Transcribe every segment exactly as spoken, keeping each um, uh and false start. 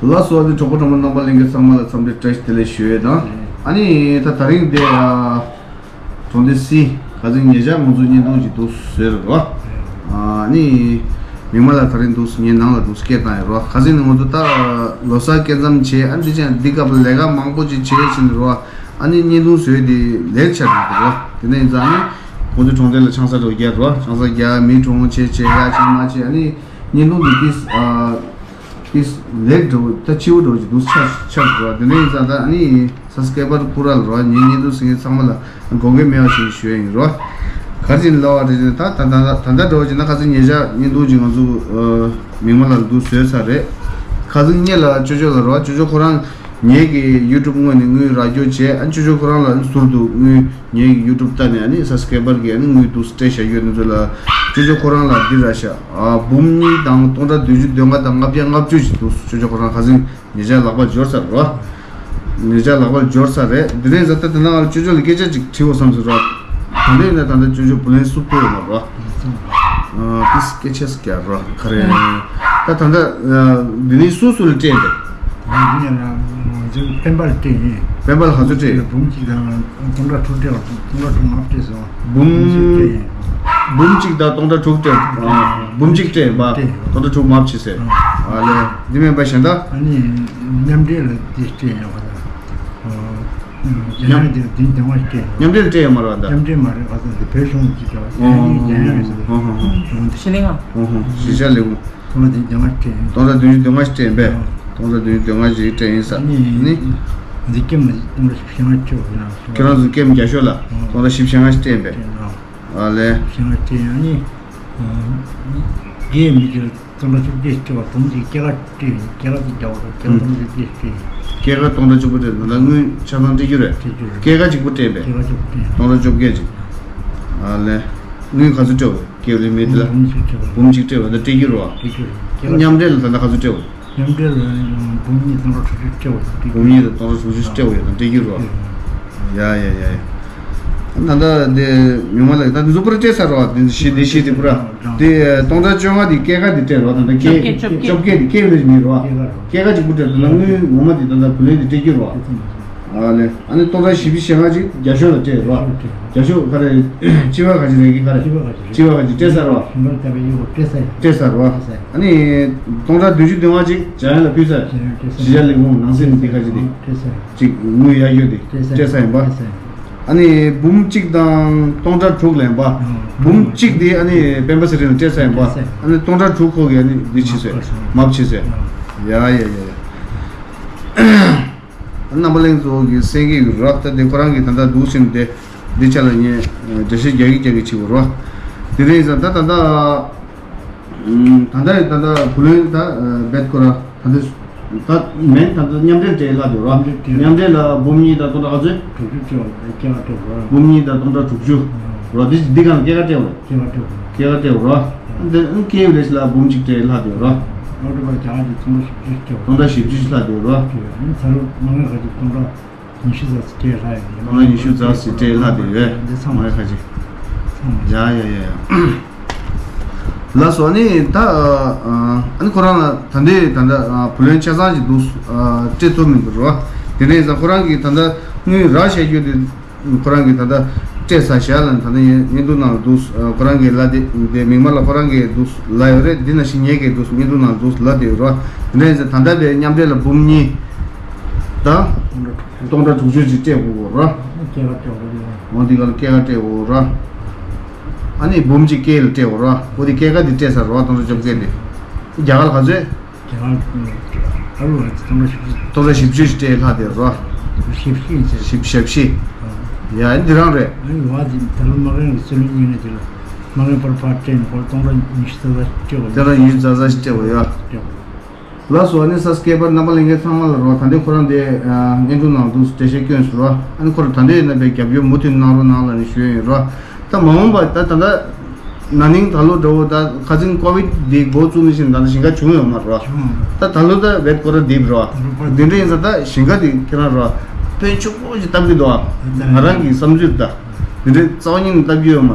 ལགས་སོ། ཨ་ནི་གྲོགས་པོ་གྲོགས་མོ་རྣམ་པ་ལྷན་རྒྱས་ཚང་མ་ལ་འཚམས་འདྲི་བཀྲ་ཤིས་བདེ་ལེགས་ཞུ་ཡས་དང་། ཨ་ནི་ད་དེ་རིང་འདི་ཨ་གྲོང་སྡེ་སི་ཁ་སང་ཉེ་ཆར་ང་ཚོ་བརྙན་ཐུང་ཅིག་འདུག་བཟོས་རེད་བ། ཨ་ནི་མིག་དམར་ལགས་དེ་རིང་འདུག་ངའི་ནང་ལ་འདུག་སྐད་བཏང་ཡོད་རེད་བ། ཁ་སང་ནས་ང་ཚོ་ད་ལོ་གསར་སྐྱེལ་མཚམས་བྱས། ཨ་ནི་འདི་ཅང་འདི་སྐབས་ལས་ཀ་མང་པོ་ཅིག་བྱས་ཕྱིན་རེད་བ། ཨ་ནི་བརྙན་ཐུང་བཟོས་དེ་ལེགས་ཆགས་འདུག་རེད་བ། དེ་ནས་ཡིན་ཙང་ཨ་ནི་ང་ཚོ་གྲོང་སྡེ་ལ་ཆང་ས་འགྲོ་རྒྱག་རེད་བ། ཆང་ས་རྒྱག་མི་གྲོངས་བྱས་བྱས་ཡ་བྱས་མ་བྱས། ཨ་ནི་བརྙན་ཐུང་འདི་ཏིས་ཨ། ཏིས་ལེགས་འགྲོ་ད་སྤྱི་བོ་འགྲོ་ཅིག་འདུག་ཆགས་ཆགས་འགྲོ་བ། དེ་ནས་ཡིན་ཙང་ད་ཨ་ནི་ས་སྐལ་པར་པུ་ར་ལ་རོ་ཉིན་ཉིན་དུ་སེང་གེ་ཚང་མ་ལ་དགོངས་འགལ་མེད་པ་ཞིག་ཞུ་ཡ་ཡིན་རོ། ག་རེ་ལབ་པ་རེད་ཟེར་ན། ད་ད་ད་ད་ད་འགྲོ་ཅིག་ན་ཁ་སང་ཉེ་ཆར་བརྙན་ཐུང་ཅིག་ང་ཚོ་མིག་དམར་ལགས་འདུག་བཟོས་ཚར་རེད། ཁ་སང་ཉིན་ལ་ཅོ་ཅོ་ལ་རོ། ཅོ་ཅོ་ཁོ་རང་ངེད་ཀྱི་ཡུ་ཊུབ་དངོས་ནས་དངུལ་རག་རྒྱུ་བྱས། ཨ་ཅོ་ཅོ་ཁོ་རང་ལ་ཟུར་དུ་དངུལ། ངའི་ཡུ་ཊུབ་ལྟ་ནས་ཨ་ནི་ས་སྐལ་པར་གྱིས་ཨ་ནི་དངུལ་འདུག་སྤྲད་བཞག་ཡོད་ནི་ཚོ་ལ། ཅོ་ཅོ་ཁོ་རང་ལ་འདི་ར་ཤ། ཨ་འབུམ་གཉིས་དང་སྟོང་ཕྲག་བདུན་ཅུ་དོན་ལྔ་དང་ལྔ་བརྒྱ་ལྔ་བཅུ་ཞིག་འདུག་ཅོ་ཅོ་ཁོ་རང་ཁ་སང་ཉེ་ཆར་ལག་པར་འབྱོར་ཚར་རོ། ཉེ་ཆར་ལག་པར་འབྱོར་ཚར་རེད། འདི་རིང་གཟའ་ཟླ་དེ་ནང་ལ་ཅོ་ཅོ་ལ་སྐད་ཆ་ཅིག་དྲི་འོ་བསམ་ཟེར་རོ། ད་ལྟ་ཡིན་ན་ད་ལྟ་ཅོ་ཅོ་བུ་ལོན་བསུབ་ཐུབ་ཡོད་མ་རོ། ཨ་ཏིས་སྐད་ཆ་ཟེར་རོ་ག་རེ། ད་ད་ལྟ་འདི་ནི་སུ་སུ་ལ་སྤྲད་འདུག་ང་ཚོའི་སྤེན་པ་ལ་སྤྲད་ཡིན། སྤེན་པ་ལ་ག་ཚོད་སྤྲད་ཡོད། འབུམ་གཅིག་དང་སྟོང་ཕྲག་དྲུག་སྤྲད་པ། སྟོང་ཕྲག་དྲུག་མར་སྤྲད་སོང་། འབུམ། འབུམ་གཅིག་སྤྲད་ཡིན། འབུམ་གཅིག་དང་སྟོང་ཕྲག་དྲུག་སྤྲད། ཨ་འབུམ་གཅིག་སྤྲད་ཡིན་པ། སྟོང་ཕྲག་དྲུག་མར་ཕྱིན་ཟེར། ཨ་ལས་འདི་མིན་པ་གཞན་དག་ཨ་ནི་མཉམ་འབྲེལ་ལ་འདི་སྤྲད་ཡོད་པ་དང་། རྒྱ་ནག་འདི་ལ་འདི་འདི་མ་སྤྲད། མཉམ་འབྲེལ་སྤྲད་ཡོད་མ་རེད་པ་ད། མཉམ་འབྲེལ་མ་རེད་པ་ད། འདི་བོད་གཞུང་གི་ཅོ་ཅོ་ཡིན་རྒྱ་ནག་ཡིན་ཟེར། ཨོ་ཧོ་ཧོ། ཞི་ལིང་ཨ། ཨོ་ཧོ། གཞིས་ཆགས་ལས་ཁུངས། སྟོང་ཕྲག་བདུན་ཅུ་དོན་ལྔ་ཞིག་སྤྲད་ཡིན་པས། སྟོང་ཕྲག་བདུན་ཅུ་དོན་ལྔ་ཞིག་སྤྲད་ཡིན་ས། ནི། འཛིན་སྐྱོང་མ་སྟོང་ཕྲག་བཞི་ལྔ་སྤྲད་པ་ཡིན་ན། ཁྱེད་རང་ཚོ་སྐྱེམས་རྒྱ་ཤོག་ལ་སྟོང་ཕྲག་བཞི་བཅུ་ཞེ་ལྔ་ཞིག་སྤྲད་ཡིན་པས། ཨ་ལས། བཞི་ལྔ་སྤྲད་ཡིན། ཨ་ནི། རྒས་མི་དེ་ལ་སྟོང་ཕྲག་བཅོ་བརྒྱད་སྤྲད་པ། བུམ་གཅིག་སྐྱེད་ཀ་སྤྲད་ཡིན། སྐྱེད་ཀ་གཅིག་རྒྱག་པ་རེད། སྐྱེད་ཀ་སྟོང་ཕྲག་བཅོ་བརྒྱད་སྤྲད་ཡིན། སྐྱེད་ཀ་སྟོང་ཕྲག་བཅུ་པོ་སྤྲད་ན་ད་དངུལ་ཆ་ཚང་སྤྲད་རྒྱུ་རེད། སྤྲད་རྒྱུ་རེད། སྐྱེད་ཀ་གཅིག་པོ་སྤྲད་པས། སྐྱེད་ཀ་གཅིག་པོ་སྤྲད་ཡིན། སྟོང་ཕྲག་བཅོ་བརྒྱད་ཅིག་ཨ་ལས། དངུལ་ག་ཚོད་སྤྲད་པ། སྐྱེས་ལེ་མེད་དེ་ལ། འབུམ་གཅིག་སྤྲད་པ། འབུམ་གཅིག་སྤྲད་པ་ད་སྤྲད་རྒྱུ་རེད་པ། སྤྲད་རྒྱུ་རེད། མཉམ་འབྲེལ་ལ་ད་ལྟ་ག་ཚོད་སྤྲད་པ། མཉམ་འབྲེལ་ལ་འབུམ་གཉིས་སྟོང་ཕྲག་དྲུག་ཅུ་སྤྲད་པ་ད་སྤྲད་རྒྱུ། འབུམ་གཉིས་དང་སྟོང་ཕྲག་དྲུག་ཅུ་སྤྲད་པ་ཡོད་ད་སྤྲད་རྒྱུ་རེད་པ། ཡ་ཡ་ཡ་ཡ། ད་ལྟ་འདི་མི་མང་ལ་ད་འདི་ཚོ་པུ་ར་སྤྲད་ཚར་རེད་པ། འདི་བཞི་འདི་བཞི་འདི་པུ་ར། འདི་སྟོང་ཕྲག་བཅོ་ལྔ་འདི་སྐྱེད་ཀ་འདི་སྤྲད་རེད་པ། ད་ལྟ་སྐྱེད། བཅོ་བརྒྱད་འདི་སྐྱེད་ལེ་མི་རེད་པ། སྐྱེད་ཀ་གཅིག་པུ་སྤྲད་ད་ལྟ་དངུལ་ངོ་མ་འདི་ད་ལྟ་བུ་ལོན་འདི་སྤྲད་རྒྱུ་རེད་པ། ཨ་ལས། ཨ་ནི་སྟོང་ཕྲག་བཞི་བཅུ་ཞེ་ལྔ་ཅིག་རྒྱ་ཤོག་ལ་སྤྲད་རོ། རྒྱ་ཤོག་ག་རེ། སྤྱི་པ་ག་ཅིག་རེད་ཀྱི་ག་རེ། སྤྱི་པ་ག་ཅིག་རེད། སྤྱི་པ་ག་ཅིག་སྤྲད་ཚར་རོ། ཞིང་ཁར་བཏབ་པའི་གཡོག་སྤྲད་ཚར་ཡིན། སྤྲད་ཚར་རོ། སྤྲད་ཚར་ཡིན། ཨ་ནི་སྟོང་ཕྲག་བདུན་ཅུ་དོན་ལྔ་ཅིག་འཇམ་དབྱངས་ལ་ཕུལ་ཚར། འཇམ་དབྱངས་སྤྲད་ཚར། གཞིས་ཆགས་ལས་ཁུངས་ནང་སྲིད་འདི་ག་ཅིག་འདི། སྤྲད་ཚར་ཡིན། ཅིག་དངུལ་ཡར་རྒྱས་འདི་སྤྲད་ཚར་ཡིན་པ། སྤྲད་ཚར་ཡིན། ཨ་ནི་འབུམ་གཅིག་དང་སྟོང་ཕྲག་དྲུག་ལེན་པ། འབུམ་གཅིག་འདི་ཨ་ནི་སྤེན་པ་ཚེ་རིང་ལ་སྤྲད་ཚར་ཡིན་པ། སྤྲད་ཚར་ཡིན། ཨ་ནི་སྟོང་ཕྲག་དྲུག་ཁོ་གིས་ཨ་ནི་འདི་བྱས་ཚར། མར་ཕྱིན་ཚར། ཡ་ཡ་ཡ་ཡ། རྣམ་པ་ལྷན་རྫོགས་ཀྱི་སེང་གེ་ཡོད་ར། ད་དེ་ཁོ་རང་གིས་ད་ལྟ་འདུག་ཟིན་ཏེ་འདི་ཆ་ལ་ངས་འགྲེལ་བཤད་རྒྱག་གི་རྒྱག་གི་བྱེད་དགོས་ར། དེ་རིང་ས་ད་ད་ལྟ་ད་ལྟ་ད་ལྟ་བུ་ལོན་ད་བེད་ཁོ་ར་ད་ལྟ་ད་མེད། ད་ལྟ་མཉམ་འབྲེལ་སྤྲད་ལྷག་དེ་ར། མཉམ་འབྲེལ་ལ་འབུམ་གཉིས་དང་སྟོང་ཕྲག་ག་ཚོད། དྲུག་ཅུ་སྤྲད་པ་རེད། སྐྱེད་ཀ་སྤྲད་པ་ར། འབུམ་གཉིས་དང་སྟོང་ཕྲག་དྲུག་ཅུ་ར། འདི་འདི་གང་སྐྱེད་ཀ་སྤྲད་པ་རེད། སྐྱེད་ཀ་སྤྲད་པ་ར། སྐྱེད་ཀ་སྤྲད་པ་ར། འདི་ཨང་སྐྱེས་རེད་ལ་འབུམ་གཅིག་སྤྲད་ལྷག་དེ་ར། ཨོ་ཊོ་བར་རྒྱ་གར་གྱི་སྟོང་ཕྲག་བཞི་བཅུ་སྤྲད་པ། སྟོང་ཕྲག་བཞི་བཅུ་ལྷག་དེ་ར། ཨ་ནི་ཚ་རུ་མ་ངན་ཁ་ཅིག་སྟོང་ཕྲག་ཉི་ཤུ་ཙམ་ཞིག་སྤྲད་ལྷག་ཡོད། སྟོང་ཕྲག་ཉི་ཤུ་ཙམ་ཞིག་སྤྲད་ལྷག་དེ་ཡོད། འདི་ཚང་མ་མ་ངན་ཁ་ཅིག་ཚང་མ་ཡ་ཡ་ཡ་ཡ། ལགས་སོ། ཨ་ནི་ད་ཨ་ནི་ཁོ་རང་ལ་ད་ལྟའི་ད་ལྟ་བུ་ལོན་ཆ་ཚང་ཞིག་འདུག་སྤྲད་ཐུབ་མི་འདུག་ར། དེ་འདྲ་ཡིན་ཙང་ཁོ་རང་གིས་ད་ལྟ་དངུལ་རག་བཞག་རྒྱུ་དེ། ཁོ་རང་གིས་ད་ལྟ་སྤྲད་ཚར་བཞག་ལ་ད་ལྟ་ངས་བརྙན་ཐུང་ནང་ལ་འདུག་ཁོ་རང་གིས་ལབ་དེ་དེ་མིག་དམར་ལ་ཁོ་རང་གིས་འདུག་ལབ་ཡོད་རེད། འདི་ནང་བཞིན་ངས་གིས་འདུག་བརྙན་ཐུང་ནང་ལ་འདུག་ལབ་དེ་ཡོད་ར། དེ་འདྲ་ཡིན་ཙང་ད་ལྟ་བའི་མཉམ་འབྲེལ་ལ་འབུམ་གཉིས་དང་སྟོང་ཕྲག་དྲུག་ཅུ་ཅིག་སྤྲད་དགོས་ར། སྐྱེད་ཀ་སྤྲད་དགོས་ར། འོ་འདི་ག་ལ་སྐྱེད་ཀ་སྤྲད་དགོས་ར། ཨ་ནི་འབུམ་གཅིག་སྐྱེས་ལ་སྤྲད་དགོས་ར། འོ་འདི་སྐྱེད་ཀ་འདི་སྤྲད་ཚར་ར། སྟོང་ཕྲག་བཅོ་བརྒྱད་འདི་རྒྱ་གར་ལ་ག་ཚོད། རྒྱ་གར་ཨ་རུ་ཨ་ཙི་སྟོང་ཕྲག་བཞི་བཅུ། སྟོང་ཕྲག་བཞི་བཅུ་ཞིག་སྤྲད་ལྷག་དེ་རོ། བཞི་བཅུ་ཡིན་ཟེར། བཞི་བཅུ་ཞེ་བཞི། ཡ་འདི་རང་རེད། ཨ་ནི་བ་དེ་ད་ལོ་མ་རྒན་གྱི་བརྩོན་ལེན་གཉིས་ནས་དེ་ལ་མ་རྒན་པར་ཕར་སྤྲད་ནས་ཁོ་སྟོང་ཕྲག་ཉི་ཤུ་རྩ་རྩ་སྤྲད་པ་ཡོད། སྟོང་ཕྲག་ཉི་ཤུ་རྩ་རྩ་སྤྲད་པ་ཡོད། སྤྲད་པ། ལགས་སོ། ཨ་ནི་ས་སྐྱེས་པར་རྣམ་པ་ལྷན་རྒྱས་ཚང་མ་ལ་རོ། ད་ལྟའི་ཁོ་རང་དེ་བརྙན་ཐུང་ནང་དུ་འགྲེལ་བཤད་སྐྱོན་སོང་རོ། ཨ་ནི་ཁོ་རང་ད་ལྟའི་ཡིན་ན་པའི་རྒྱབ་སྐྱོར་མུ་མཐུད་གནང་རོགས་གནང་ལབ་ནས་ཞུ་ཡ་ཡིན་རོ། ད་མ་འོངས་པ་ད་ད་ལྟ་ན་ནིང་ད་ལོ་འདྲ་བོ་ད་ཁ་སང་ཀོ་བིད་འདི་འགོ་བཙུགས་ནས་བཞིན་ད་ལྟ་ཞིང་ཁ་བྱུང་ཡོད་མ་རེད་བ། ད་ད་ལོ་ད་བེད་ཀོ་ར་འདིབ་རེད་བ། འདི་འདྲ་ཡིན་ཙང་ད་ཞིང་ཁ་འདི་ཁྱེད་རང་རེད་བ། དཔོན་ཆུང་པོ་ཞིག་བཏབ་ཀྱི་འདུག་བ། ང་རང་གི་བསམ་ཚུལ་ད། འདི་འདྲའི་རྩ་བ་ཉིད་ནས་བཏབ་ཀྱི་ཡོད་མ་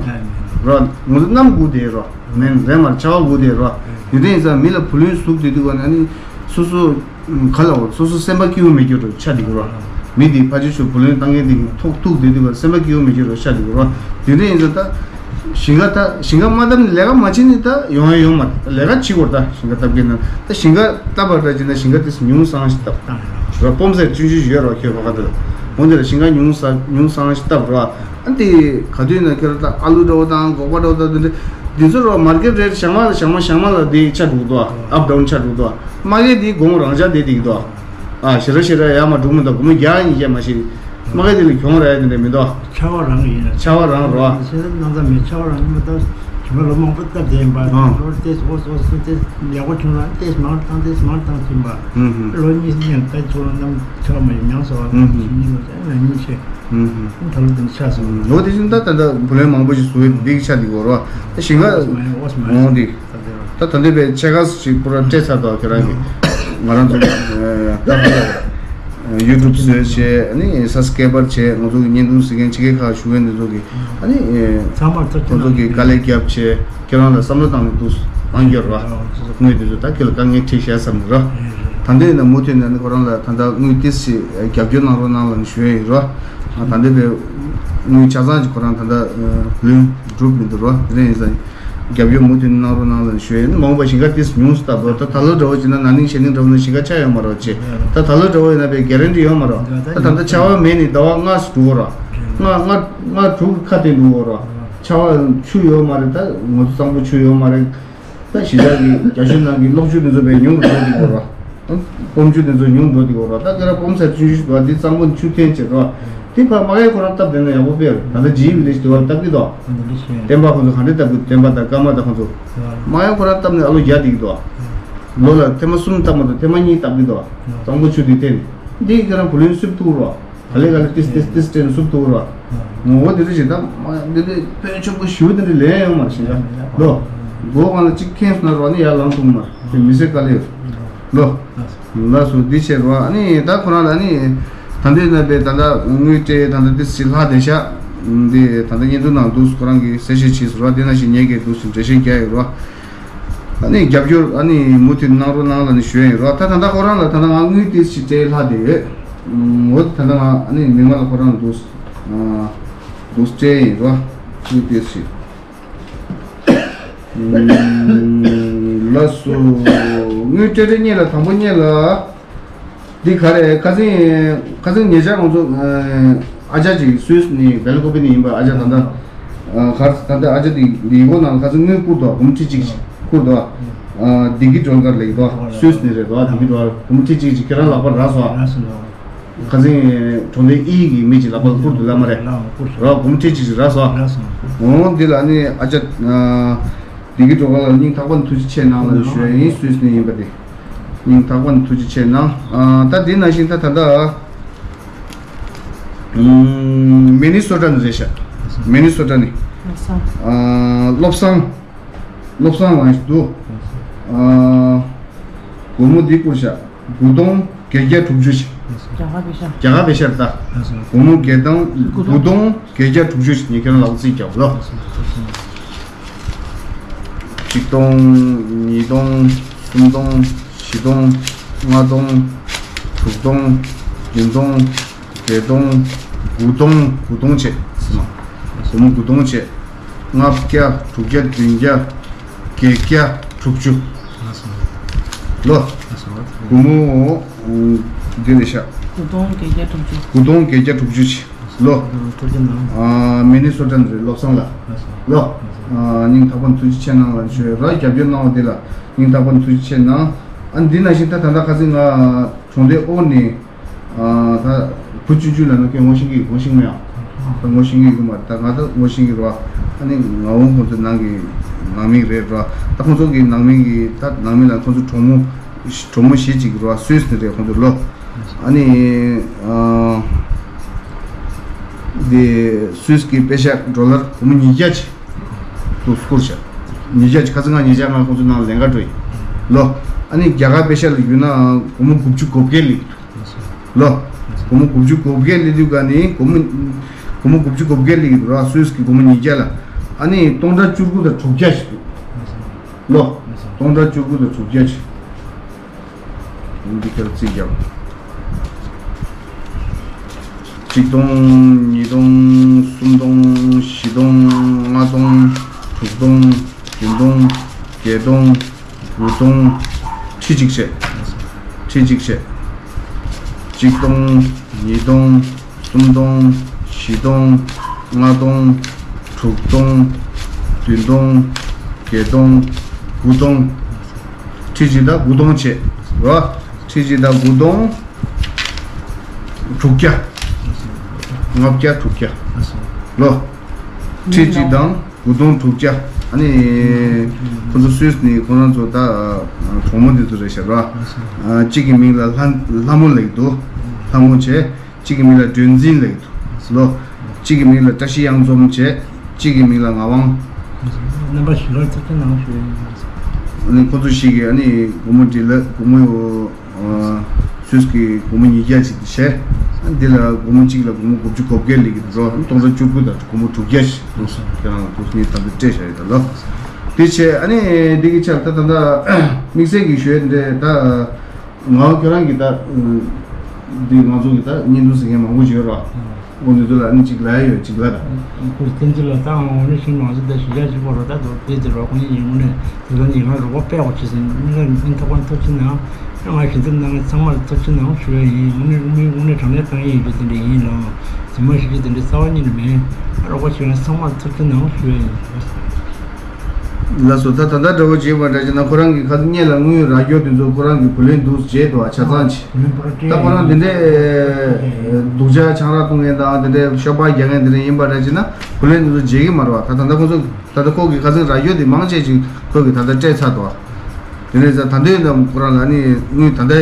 རེད། ང་ཚོ་གནམ་སྒུག་བསྡད་རེད་བ། མེན་རེད་མ་རེད་ཆར་པ་སྒུག་བསྡད་རེད་བ། འདི་འདྲ་ཡིན་ཙང་མི་ལ་བུ་ལོན་ཟུག་བསྡད་དུས་ག་ནས་ཨ་ནི། སོ་སོ་ག་ལ་འོ་སོ་སོ་སེམས་པ་སྐྱིད་པོ་མེད་རྒྱུ་རུ་ཆགས་འདུག་རོ། མི་དེ་ཕ་ཆུ་ཆུ་བུ་ལོན་བཏང་མཁན་དེ་ཐུག་ཐུག་བསྡད་དུས་སེམས་པ་སྐྱིད་པོ་མེད་རྒྱུ་རུ་ཆགས་འདུག་རོ། དེ་འདྲ་ཡིན་ཙང་ད་ཞིང་ཁ་ད་ཞིང་ཁ་མ་བཏབ་ནས་ལས་ཀ་མ་བྱེད་ནས་ད་ཡོང་ཡ་ཡོང་མ་རེད། ད་ལས་ཀ་བྱེད་དགོས་རེད། ད་ཞིང་ཁ་བཏབ་མཁན་ན་ད་ཞིང་ཁ་བཏབ་པ་འདྲ་བྱས་ན་ཞིང་ཁ་དེ་ཉུང་སང་ཞིག་བཏབ་རོ། སྤོམ་ཟེར་ཆུང་ཆུང་ཞིག་ཡོད་རོ། ཁྱོད་ཕ་ཁ་དེ་ལ་འོན་ཏེ་ལ་ཞིང་ཁ་ཉུང་ས་ཉུང་སང་ཞིག་བཏབ་རོ། ཨ་འདི་ག་དུས་ན་ཁྱོད་ད་ཨ་ལུ་འདྲ་བོ་དང་སྒོག་པ་འདྲ་བོ་དང་དེ་འདྲ་འདི་ཚོ་རོ། མར་ཀེ་ཊི་རེ་ཊི་ཞག་མ་ལ་ཞག་མ་ཞག་མ་ལ་འདི་ཆ་འགྲོ་གི་འདུག་ཨ། ཨབ་ཌའུན་ཆ་འགྲོ་གི་འདུག་ཨ། མ་གི་འདི་དགོང་རང་འཇགས་བསྡད་བསྡད་ཀྱི་འདུག་ཨ། ཞེ་དྲག་ཞེ་དྲག་ཡར་མར་འགྲོ་གི་མི་འདུག་སྒོར་མོ་བརྒྱ་ཡིན་གྱི་མ་གཞི། མ་གི་འདི་ལ་གྱོང་རག་ཡ་དེ་འདྲ་མི་འདུག་ཆར་པ་རང་གི་ཡིན་ན། ཆར་པ་རང་རོ། ཨ། ཤེས་ན་སྣང་ཚ་མེད། ཆར་པ་རང་གི་མ་གཏོགས་གཞན་པ་ལོ་མང་པོ་སྟབས་བདེ་ཡིན་པ། ཨ། ལོ་ཏེས་འོ་འོ་སུ་ཏེས་ཡག་པོ་བྱུང་ལ་ཏེས་མང་བཏང་ཏེས་མང་བཏང་ཟིན་པ། ཧུམ་ཧུམ། ལོ་གཉིས་ནས་ཏེས་ཚོ་ལ་ནམ་ཆར་པ་མ་ཡིན་མྱངས་སོ། ཧུམ་ཧུམ། གཉིས་ལོ་ན་གཉིས་ཆེ། ཧུམ་ཧུམ། ད་ལོ་དེ་ཆགས་སོང་། ལོ་དེ་བཞིན་ད་ད་ལྟ་བུ་ལོན་མང་པོ་ཞིག་བཟོ་བའི་འདི་ཆགས་འདི་གོ་རོ། ད་ཞིང་ཁ་འོ་འདི། ད་ད་ལྟ་བའི་ཕྱེད་ཀ་ཞིག་པུ་ར་སྤྲད་ཚར་དོ། ཁྱེད་རང་གི་ང་རང་ཚོ་ད་ཡུ་ཊུབ་བཟོས་བྱས་ཨ་ནི་སབ་སི་ཀེ་རེབ་བྱས། ང་ཚོ་གི་བརྙན་ཐུང་གཟིགས་མཁན་ཕྱི་རྒྱལ་ཁག་བཞུགས་མཁན་འདི་ཚོ་གི་ཨ་ནི་ཚང་མར་ཚབ་ཁྱེད་རང་གི་དཀའ་ལས་བརྒྱབ་བྱས། ཁྱེད་རང་ལ་བསམ་བློ་བཏང་ནས་འདུག་ཨང་རྒྱོར་བ། དངུལ་དེ་ཚོ་ད་ཁྱེད་ལ་དཀའ་ངལ་འཕྲད་ཤག་བསམ་གི་རོ། ད་འདི་ཡིན་ན་མུ་མཐུད་ནས་ནི་ཁོ་རང་ལ་ད་ལྟ་དངུལ་ཏིས་ཞིག་རྒྱབ་སྐྱོར་གནང་རོགས་གནང་ལ་ནི་ཞུ་ཡ་ཡིན་རོ། ད་ལྟ་བའི་དངུལ་ཆ་ཚང་ཅིག་ཁོ་རང་ད་ལྟ་ལོན་འགྲུབ་མི་འདུག་རོ། དེ་རིང་ཡིན་ཙང་རྒྱབ་སྐྱོར་མུ་མཐུད་ནས་གནང་རོགས་གནང་ལ་ནི་ཞུ་ཡ་ཡིན། མ་འོངས་པ་ཞིང་ཁ་ཏིས་ཉུང་སུ་བཏབ་རོ། ད་ད་ལོ་འདྲ་བོ་བྱས་ན་ན་ནིང་གཞེས་ནིང་འདྲ་བོ་ན་ཞིང་ཁ་ཆགས་ཡོད་མ་རོ་ཅེ། ད་ད་ལོ་འདྲ་བོ་ཡིན་ན་བའི་གེ་རན་ཊི་ཡོད་མ་རོ། ད་ད་ལྟ་ཆར་པ་མེད་ནི་ཟླ་བ་ལྔ་སུ་འགྲོ་གི་རོ། ལྔ་ལྔ་ལྔ་དྲུག་ཁ་གཏད་འགྲོ་གི་རོ། ཆར་པ་ཆུ་ཡོད་མ་རེད། ད་ང་ཚོ་གཙང་པོ་ཆུ་ཡོད་མ་རེད། ད་གཞིས་ཆགས་ཀྱི་རྒྱ་ཆུ་ནང་གི་གློག་ཆུ་དེ་ཚོ་བས་ཉུང་རུ་འགྲོ་གི་ཡོད་རེད། སྤོམ་ཆུ་དེ་ཚོ་ཉུང་རུ་འགྲོ་གི་ཡོད་རེད། ད་ཁྱེད་རང་སྤོམ་ཟེར་ཆུ་ཆུ་བ་འདི་གཙང་པོ་ཆུ་འཐེན་བྱེད་རོགས། དེ་ཕར་མ་གའི་ཁོ་རང་སྟབས་བདེ་ན་ཡག་པོ་དཔེ་རེད། ད་ལྟ་ཇི་ཡི་བི་ལེ་ཇི་དེ་བར་སྟབས་ཀྱི་འདུག་བསྟན་པ་ཁོང་ཚོ་ག་འདྲས་སྟབས་ཀྱི། བསྟན་པ་དང་ཀརྨ་དང་ཁོང་ཚོ་མ་གའི་ཁོ་རང་སྟབས་ནས་ཨ་ལོ་རྒྱག་བསྡད་ཀྱི་འདུག་ལོ་ལ་ཐེངས་མ་གསུམ་བཏབ་མ་གཏོགས་ཐེངས་མ་གཉིས་བཏབ་ཀྱི་འདུག་གཙང་པོ་ཆུ་དེ་འཐེན་འདི་ཁྱེད་རང་བུ་ལོན་སུབ་ཐུབ་རོགས། ག་ལེ་ག་ལེ་ཏིས་ཏིས་ཏིས་སྤྲད་ནས་སུབ་ཐུབ་ར། ངོ་བོ་འདི་འདྲ་ཞིག་དང་མ་འདི་འདྲ་དཔོན་ཆེན་པོ་ཞུ་འདི་འདྲ་ལན་ཡོང་མ་ཤེས་ད་ལོ། མགོ་གང་ལ་གཅིག་ཁེངས་སོང་ན་རོ་ནི་ཡར་ལངས་ཐུབ་མ་རེད། དེ་མི་སེར་དཀའ་ལས་ཡོད་ལོ། ལགས་སོ་འདི་བྱས་རོ། ཨ་ནི་ད་ཁོ་རང་ལ་ནི་ད་འདི་ན་པའི་ད་ལྟ་དངུལ་སྤྲད་ད་ལྟ་འདི་སྲིད་ལྷག་བསྡད་ཤག་འདི་ད་ལྟ་བརྙན་ཐུང་ནང་འདུག་ཁོ་རང་གིས་གསལ་བཤད་བྱས་སོང་ར། འདི་ན་ཞིག་ཉེ་གི་འདུག་ཟིན་འགྲེལ་བཤད་རྒྱག་ཡོད་རོ། ཨ་ནི་རྒྱབ་སྐྱོར་ཨ་ནི་མུ་མཐུད་གནང་རོགས་གནང་ལ་ནི་ཞུ་ཡ་ཡིན་རོགས། ད་ད་ལྟ་ཁོ་རང་ལ་ད་ལྟ་ང་དངུལ་ཏོག་ཙམ་སྤྲད་ལྷག་བསྡད་ཡོད། འོ་ད་ལྟ་ང་ཨ་ནི་མི་མང་ལ་ཁོ་རང་ལ་འདུག་འདུག་སྤྲད་ཡིན་རོགས། དངུལ་ཏོག་ཙམ། ལགས་སོ། དངུལ་སྤྲད་རེས་གཉིས་ལ་དང་པོ་གཉིས་ལ། འདི་ག་རེ་ཁ་སང་ཁ་སང་ཉེ་ཆར་ང་ཚོ་ཨ་ཅག་ཅིག་སུད་སི་ནས་བེལ་ཀོབ་ནས་ཡིན་པ། ཨ་ཅག་ད་ལྟ་གར་ད་ལྟ་ཨ་ཅག་འདི་འདི་ཡི་གོ་ནང་ཁ་སང་དངུལ་བསྐུར་འདུག་སྒོར་མོ་ཁྲི་གཅིག་བསྐུར་འདུག་བདེ་སྐྱིད་སྒྲོལ་དཀར་ལེགས་འདུག་སུད་སི་ནས་རེད་འདུག་བདེ་སྐྱིད་སྒྲོལ་དཀར་སྒོར་མོ་ཁྲི་གཅིག་ཅིག་ཁྱེད་རང་ལག་པར་རག་སོང་། ཁ་སང་གྲོང་སྡེ་ཨི་ཡི་གི་མི་ཅིག་ལག་པར་བསྐུར་འདུག་ལ་མ་རེད། རོགས་སྒོར་མོ་ཁྲི་གཅིག་ཅིག་རག་སོང་། འོང་འདི་ལ་ནི་ཨ་ཅག་བདེ་སྐྱིད་སྒྲོལ་དཀར་ལ་སྙིང་ཐག་པ་ནས་ཐུགས་རྗེ་ཆེ་གནང་ལ་ཞུ་ཡ་ཡིན། སུད་སི་ནས་ཡིན་པ་དེ། སྙིང་ཐག་པ་ནས་ཐུགས་རྗེ་ཆེ་གནང་། ཨ་ད་འདི་ནང་བཞིན་ད་ད་ལྟ་ཨུམ་མི་ནི་སོ་ཊ་ནས་རེད་ཤག་མི་ནི་སོ་ཊ་ནས། ལགས་སོ། ཨ་བློ་བཟང་། བློ་བཟང་ལགས་ཤིག་འདུག་ཨ་སྒོར་མོ་འདི་བསྐུར་ཤག་དགུ་སྟོང་བརྒྱད་བརྒྱ་དྲུག་ཅུ་ཞིག་རྒྱ་གར་པེ་ཤ། རྒྱ་གར་པེ་ཤ་རེད་ད། ལགས་སོ། སྒོར་མོ་བརྒྱད་སྟོང་དགུ་སྟོང་བརྒྱད་བརྒྱ་དྲུག་ཅུ་ཞིག་ཉེ་ཁྱེད་རང་ལག་རྩིས་རྒྱབ་ལོ། ལགས་སོ། གཅིག་སྟོང་། ཉིས་སྟོང་། གསུམ་སྟོང་། བཞི་སྟོང་། ལྔ་སྟོང་། དྲུག་སྟོང་། བདུན་སྟོང་། བརྒྱད་སྟོང་། དགུ་སྟོང་། དགུ་སྟོང་བྱས། སྒོར་མོ་དགུ་སྟོང་བྱས། ལྔ་བརྒྱ། དྲུག་བརྒྱ། བདུན་བརྒྱ། བརྒྱད་བརྒྱ། དྲུག་ཅུ། ལོ། སྒོར་མོ་འདི་ལས་ཤག་དགུ་སྟོང་བརྒྱད་བརྒྱ་དྲུག་ཅུ། དགུ་སྟོང་བརྒྱད་བརྒྱ་དྲུག་ཅུ་བྱས། ལོ། ཨ་མི་ནི་སོ་ཊ་ནས་རེད། བློ་བཟང་ལགས། ལོ། ཨ་སྙིང་ཐག་པ་ནས་ཐུགས་རྗེ་ཆེ་གནང་ལ་ཞུ་ཡ་ར། རྒྱབ་སྐྱོར་གནང་བ་འདི་ལ་སྙིང་ཐག་པ་ནས་ཐུགས་རྗེ་ཆེ་གནང་། ཨ་འདི་ནང་བཞིན་ད་ད་ལྟ་ཁ་སང་ང་གྲོང་སྡེ་ཨོ་ནས་ཨ་ད་བུ་ཆུང་ཆུང་ལ་ནི་ཁྱོད་ངོ་ཤེས་ཀྱི་ངོ་ཤེས་མེད་ཨ། ད་ངོ་ཤེས་ཀྱི་ཡོད་མ་རེད། ད་ང་ད་ངོ་ཤེས་ཀྱི་རེད་བ། ཨ་ནི་ང་འོང་ཁོང་ཚོ་ནང་གི་ནང་མི་རེད་ར། ད་ཁོང་ཚོ་གི་ནང་མི་གི་ད་ནང་མི་ལ་ཁོང་ཚོ་གྲོགས་མོ་གྲོགས་མོ་གཞིས་ཅིག་ར། སུད་སི་ནས་རེད་ཁོང་ཚོ་ལོ། ཨ་ནི་ཨ་འདི་སུད་སི་གི་པེ་ཤ་ཌོ་ལར་སྒོར་མོ་ཉིས་བརྒྱ་ཅིག་ཏུ་བསྐུར་བྱ། ཉིས་བརྒྱ་ཅིག་ཁ་སང་ང་ཉིས་བརྒྱ་ང་ཁོང་ཚོ་ནང་ལེན་ག་འགྲོ་ཡིན་ལོ། ཨ་ནི་རྒྱ་གར་པེ་ཤ་ལ་བསྒྱུར་ན་སྒོར་མོ་དགུ་བཅུ་གོ་བརྒྱད་སླེབས། ལོ། སྒོར་མོ་དགུ་བཅུ་གོ་བརྒྱད་སླེབས་དུས་ག་ནི་སྒོར་མོ་སྒོར་མོ་དགུ་བཅུ་གོ་བརྒྱད་སླེབས་ཀྱི་འདུག་ར། སུད་སི་གི་སྒོར་མོ་ཉིས་བརྒྱ་ལ། ཨ་ནི་སྟོང་ཕྲག་བཅུ་དགུ་དང་དྲུག་བརྒྱ་ཞིག་འདུག་ལོ། སྟོང་ཕྲག་བཅུ་དགུ་དང་དྲུག་བརྒྱ་ཞིག་འདི་ཁར་རྩིས་རྒྱག་གཅིག་སྟོང་། ཉིས་སྟོང་། གསུམ་སྟོང་། བཞི་སྟོང་། ལྔ་སྟོང་། དྲུག་སྟོང་། བདུན་སྟོང་། བརྒྱད་སྟོང་། དགུ་སྟོང་། ཁྲི་གཅིག་བྱས། ཁྲི་གཅིག་བྱས། གཅིག་སྟོང་། ཉིས་སྟོང་། གསུམ་སྟོང་། བཞི་སྟོང་། ལྔ་སྟོང་། དྲུག་སྟོང་། བདུན་སྟོང་། བརྒྱད་སྟོང་། དགུ་སྟོང་། ཁྲི་གཅིག་དང་དགུ་སྟོང་བྱས་རོ། ཁྲི་གཅིག་དང་དགུ་སྟོང་དྲུག་བརྒྱ། ལྔ་བརྒྱ་དྲུག་བརྒྱ་ལོ། ཁྲི་གཅིག་དང་དགུ་སྟོང་དྲུག་བརྒྱ། ཨ་ནི་ཁོ་ཚོ་སུད་སི་ནས་ཁོ་རང་ཚོ་ད་གྲོགས་མོ་འདི་ཚོ་རེད་ཤག་ར། གཅིག་གི་མིང་ལ་ལྷ་ལྷ་མོ་ལབ་ཀྱི་འདུག་ལྷ་མོ་བྱས། གཅིག་གི་མིང་ལ་སྒྲོན་འཛིན་ལབ་ཀྱི་འདུག་ལོ། གཅིག་གི་མིང་ལ་བཀྲ་ཤིས་གཡང་འཛོམས་བྱས། གཅིག་གི་མིང་ལ་ངག་དབང་། རྣམ་པ་བཞི་ཀར་ཐུགས་རྗེ་གནང་ཞུ་ཡ་ཡིན། ཨ་ནི་ཁོ་ཚོ་ཞིག་གིས་ཨ་ནི་སྒོར་མོ་འདི་ལ་སྒོར་མོ་ཡོ། སུད་སི་གི་སྒོར་མོ་ཉིས་བརྒྱ་ཅིག་བྱས། ཨ་ནི་འདི་ལ་སྒོར་མོ་གཅིག་ལ་སྒོར་མོ་དགུ་བཅུ་གོ་བརྒྱད་ལེན་གྱི་འདུག་རོ། སྟོང་ཕྲག་བཅུ་དགུ་དང་སྒོར་མོ་དྲུག་བརྒྱ་ཞིག་འདུག་ཁྱེད་རང་ལ་འདུག་ངས་ད་ལྟ་སྤྲད་བཞག་ཡོད་ད་ལོ། དེ་བྱས་ཨ་ནི་འདི་གི་ཆར་ད་ད་ད་དམིགས་བསལ་གྱི་ཞུ་ཡ་འདི་ད། ང་ཁྱོད་རང་གི་ད། འདི་ང་ཚོ་གི་ད་བརྙན་ཐུང་གཟིགས་མཁན་མང་པོ་ཞིག་ཡོད་ར། འོ་འདི་ཚོ་ལ་ཨ་ནི་གཅིག་ལབ་ཡ་ཡོད་གཅིག་ལབ་ད། ཁོས་བསྟན་འཛིན་ལགས་ད་འོ་ནི་ཤིང་མང་ཚོ་ད་གཞིས་ཆགས་གཅིག་པོ་ར་ད་དོ་དེ་དེ་རོགས་ཁོ་ནི་ཡིན་དངོས་གནས་དེ་ལ་ནི་ང་རོགས་པ་དཔེ་འོ་ཆེ་ཟིན་ནི་ལ་ནི་ཐོག་ཁོ་ཐུགས་རྗེ་གནང་། ང་ཞལ་འཛོམས་གནང་མཁན་ཚང་མར་ཐུགས་རྗེ་གནང་ཞུ་ཡ་ཡིན། དངོས་གནས་དངོས་གནས་དྲང་གནས་བཏང་ཡས་ཡོད་རྒྱུ་དེ་འདྲ་ཡིན་ལ། རྫུན་མ་ཞིག་རྒྱུ་དེ་འདྲ་རྩ་བ་ཉིད་ནས་མེད། རོགས་པ་བྱེད་མཁན་ཚང་མར་ཐུགས་རྗེ་གནང་ཞུ་ཡ་ཡིན། ལགས་སོ། ད་ད་ལྟ་འདྲ་བོ་བྱེད་པ་འདྲ་བྱས་ན་ཁོ་རང་གི་ཁ་སང་སྔོན་ལ་དངུལ་རག་རྒྱུ་དེ་ཚོ་ཁོ་རང་གི་བུ་ལོན་འདུག་བྱས་འདུག་ཆ་ཚང་བྱས། ད་ཁོ་རང་དེ་འདྲའི་སྡུག་ཅག་ཆང་རག་བཏུང་མཁན་དང་དེ་འདྲའི་ཤོ་སྦག་རྒྱག་མཁན་དེ་འདྲ་ཡིན་པ་འདྲ་བྱས་ན་བུ་ལོན་དེ་ཚོ་བརྗེ་གི་མ་རེད་བ། ད་ད་ལྟ་ཁོ་ཚོ་ད་ལྟ་ཁོ་གི་ཁ་སང་རག་རྒྱུ་དེ་མང་ཆེ་ཅིག་ཁོ་གི་ད་ལྟ་སྤྲད་ཚར་འདུག་དེ་འདྲ་ཡིན་ཙང་ད་དུང་ཡིན་ན་ཁོ་རང་ལ་ནི་དངུལ་ད་ལྟ་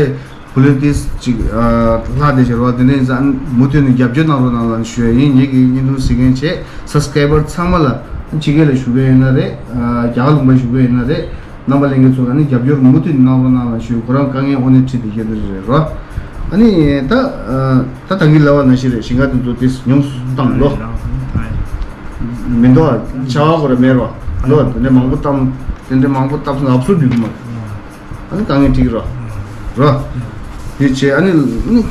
བུ་ལོན་ཏིས་ཅིག་ལྷག་བསྡད་བྱས་རོགས། དེ་ནས་ཡིན་ཙང་མུ་མཐུད་ནས་རྒྱབ་སྐྱོར་གནང་རོགས་གནང་ལ་ཞུ་ཡ་ཡིན། ངེད་ཀྱི་བརྙན་ཐུང་གཟིགས་མཁན་བྱས་སབ་སི་ཀ་རའི་བར་ཚང་མ་ལ་ཕྱི་རྒྱལ་ལ་བཞུགས་པ་ཡིན་ན་རེད། རྒྱ་གར་ལུང་པ་བཞུགས་པ་ཡིན་ན་རེད། རྣམ་པ་ལྷན་རྒྱས་ཚོ་ལ་ནི་རྒྱབ་སྐྱོར་མུ་མཐུད་གནང་རོགས་གནང་ལ་ཞུ། ཁོ་རང་དཀའ་ངལ་དངོས་གནས་འཕྲད་བསྡད་རྒྱུ་འདི་རེད་རོ། ཨ་ནི་ད་ད་ད་གིན་ལབ་པ་ནང་བཞིན་རེད། ཞིང་ཁ་དེ་ཚོ་ཏིས་ཉུང་སུ་བཏང་ལོ། མི་འདུག་ཨ། ཆར་པ་ཁོ་ར་མེད་རོ་ལོ། དེ་འདྲ་མང་པོ་བཏང་དེ་འདྲ་མང་པོ་བཏང་སོང་ང་ཨབ་སུ་འགྲིག་གི་མ་རེད། ཨ་ནི་དཀའ་ངལ་འཕྲད་ཀྱི་རོ། རོ། དེ་བྱས་ཨ་ནི་ཨ་ནི་